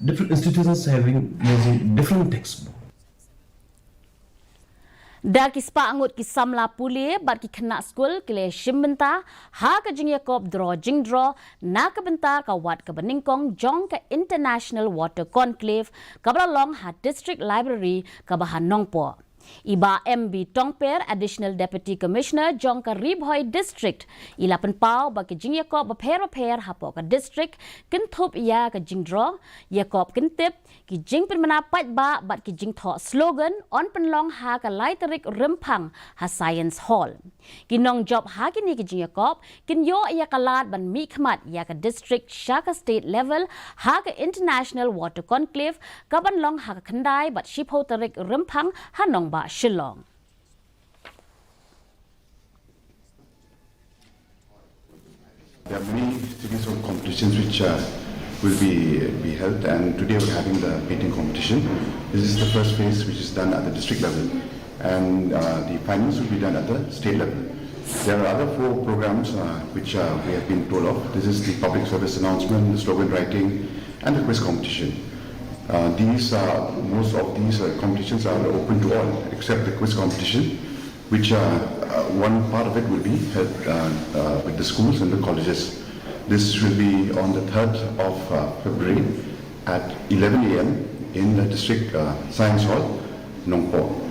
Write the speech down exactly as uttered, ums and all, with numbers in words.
Different institutions having using different textbook. Da ki spah ngut ki samla pule bad ki khynnah skul ki la shim bynta ha ka jingïakop draw jingdraw na ka bynta ka wat kaba nyngkong jong ka International Water Conclave kaba la long ha District Library kaba ha Nongpoh. I Bah M B Tongper, Additional Deputy Commissioner jong ka Ri Bhoi District, i la pynpaw ba ki jingïakop bapher bapher hapoh ka district kin thup ïa ka jingdraw ïakop kin tip, ki jingpynbna paidbah bad ki jingthoh slogan yn pynlong ha ka lai tarik Rymphang ha Science Hall. Ki nongjop ha kine ki jingïakop kin ïoh ïa ka lad ban mihkhmat ïa ka district sha ka state level ha ka International Water Conclave kaban long ha ka khyndai bad shiphew tarik Rymphang ha nongbah Shillong. There are many cities of competitions which uh, will be, be held, and today we're having the painting competition. This is the first phase which is done at the district level, and uh, the finals will be done at the state level. There are other four programs uh, which uh, we have been told of. This is the public service announcement, the slogan writing, and the quiz competition. Uh, these are, most of these uh, competitions are open to all except the quiz competition, which uh, uh, one part of it will be held uh, uh, with the schools and the colleges. This will be on the third of uh, February at eleven a.m. in the district uh, science hall, Nongpoh.